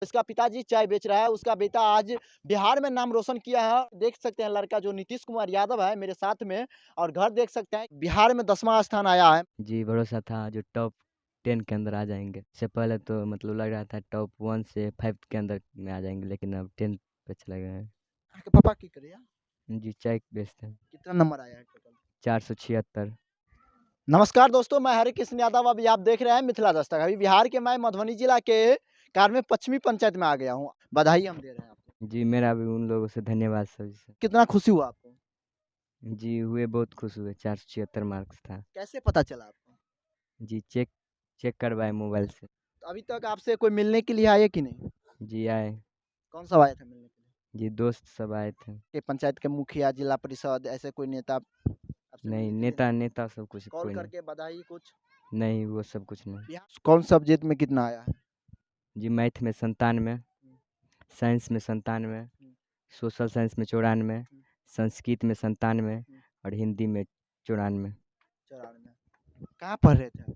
इसका पिताजी चाय बेच रहा है, उसका बेटा आज बिहार में नाम रोशन किया है। देख सकते हैं लड़का जो नीतीश कुमार यादव है मेरे साथ में, और घर देख सकते हैं, बिहार में 10वां स्थान आया है। जी भरोसा था जो टॉप 10 के अंदर आ जाएंगे। इससे पहले तो मतलब लग रहा था टॉप 1 से 5 के अंदर में आ जाएंगे, लेकिन अब 10 पे चले गए हैं। आपके पापा की करिए? जी चाय बेचते हैं। कितना नंबर आया है टोटल? 476। नमस्कार दोस्तों, मैं हरे कृष्ण यादव, अभी आप देख रहे हैं मिथिला दस्तक। अभी बिहार के मैं मधुबनी जिला के कारमे पश्चिमी पंचायत में आ गया हूँ। बधाई हम दे रहे हैं आपको। जी मेरा भी उन लोगों से धन्यवाद सभी से। कितना खुशी हुआ आपको? जी हुए, बहुत खुश हुए। 476 मार्क्स था। कैसे पता चला आपको? जी चेक करवाए मोबाइल से। तो अभी तक आपसे कोई मिलने के लिए आए कि नहीं? जी आए। कौन सब आए थे मिलने के लिए? जी दोस्त सब आए थे। के पंचायत के मुखिया, जिला परिषद, ऐसे कोई नेता आपसे नहीं, मिलने के लिए? नेता सब कुछ कॉल कोई नहीं। करके बधाई कुछ? नहीं, वो सब कुछ नहीं। बिहार कौन सब्जेक्ट में कितना आया है? जी मैथ में 97, साइंस में 97, सोशल साइंस में 94, संस्कृत में 97 और हिंदी में 94। 94। कहाँ पढ़ रहे थे?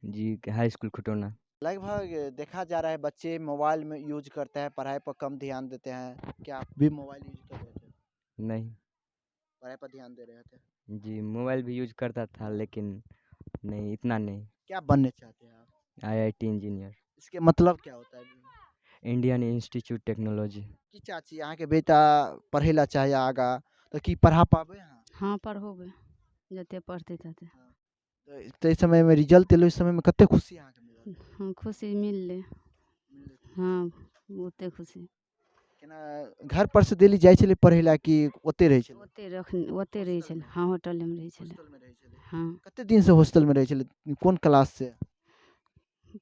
जी हाई स्कूल खुटौना। लगभग देखा जा रहा है बच्चे मोबाइल में यूज करते हैं, पढ़ाई पर कम ध्यान देते हैं। क्या आप भी मोबाइल यूज कर रहे थे? नहीं। पढ़ाई पर ध्यान दे रहे थे? जी मोबाइल भी यूज करता था, लेकिन नहीं इतना नहीं। क्या बनने चाहते हैं आप? IIT engineer. इसके मतलब क्या होता है? Indian institute technology. की चाची अहाँ के बेटा पढ़े ला चाहे आगा तो की पढ़ा पाबे अहाँ? हाँ पढ़ोबे, जते पढ़ते तते। तो इस समय में रिजल्ट एलो, इस समय में कते खुशी अहाँ के मिलल? हाँ खुशी मिलले। हाँ बहुते खुशी। केना घर पर से डेली जाइ छलै पढ़े ला कि ओते रहै छलै? ओते रखने, ओते रहै छलै। हाँ होटल में रहै छलै। हॉस्टल में रहै छलै। हाँ। कते दिन से हॉस्टल में रहै छलै, कोन क्लास से?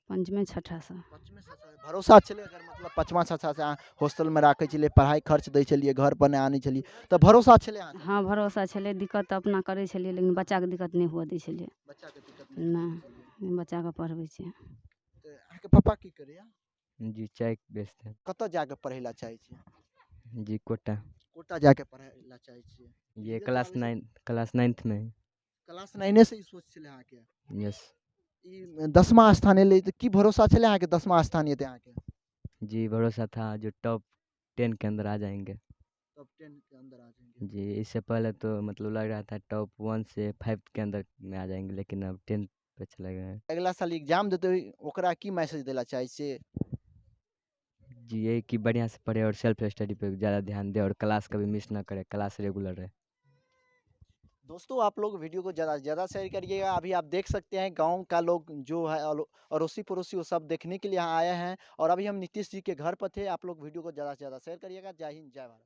पंचमे छठा से। पंचमे छठा से। भरोसा छलै अगर मतलब पाँचमा छठा से अहाँ हॉस्टल में राखै छलियै, पढ़ाई खर्च दै छलियै, घर पर नहि आनै छलियै, तऽ भरोसा छलै अहाँके? हाँ भरोसा छलै। दिक्कत तऽ अपना करै छलियै, लेकिन बच्चाके दिक्कत नहि हुअ दै छलियै। बच्चाके दिक्कत नहि नहि, बच्चाके पढ़बै छियै। तऽ अहाँके पापा की करैया? जी चाय बेचते हैं। कतऽ जाके पढ़ै ला चाहै छियै? जी कोटा। कोटा जाके पढ़ै ला चाहै छियै। ये क्लास 9th में। क्लास 9 से ई सोच छलै अहाँके? यस। ई 10वां स्थान एलै तऽ की भरोसा छलै अहाँके 10वां स्थान एतै अहाँके? जी भरोसा था जो टॉप 10 के अंदर आ जाएंगे। टॉप 10 के अंदर आ जाएंगे। जी इससे पहले तो मतलब लग रहा था टॉप 1 से 5 के अंदर में आ जाएंगे, लेकिन अब 10 पे चले गए हैं। अगला साल एग्जाम देते ओकरा की मैसेज देला चाहै छियै? जी यही कि बढ़िया से पढ़े और सेल्फ स्टडी पे ज़्यादा ध्यान दे और क्लास कभी मिस ना करे, क्लास रेगुलर रहे। दोस्तों आप लोग वीडियो को ज़्यादा से ज़्यादा शेयर करिएगा। अभी आप देख सकते हैं गांव का लोग जो है अड़ोसी पड़ोसी वो सब देखने के लिए यहाँ आए हैं, और अभी हम नीतीश जी के घर पर थे। आप लोग वीडियो को ज़्यादा से ज़्यादा शेयर करिएगा। जय हिंद, जय भारत।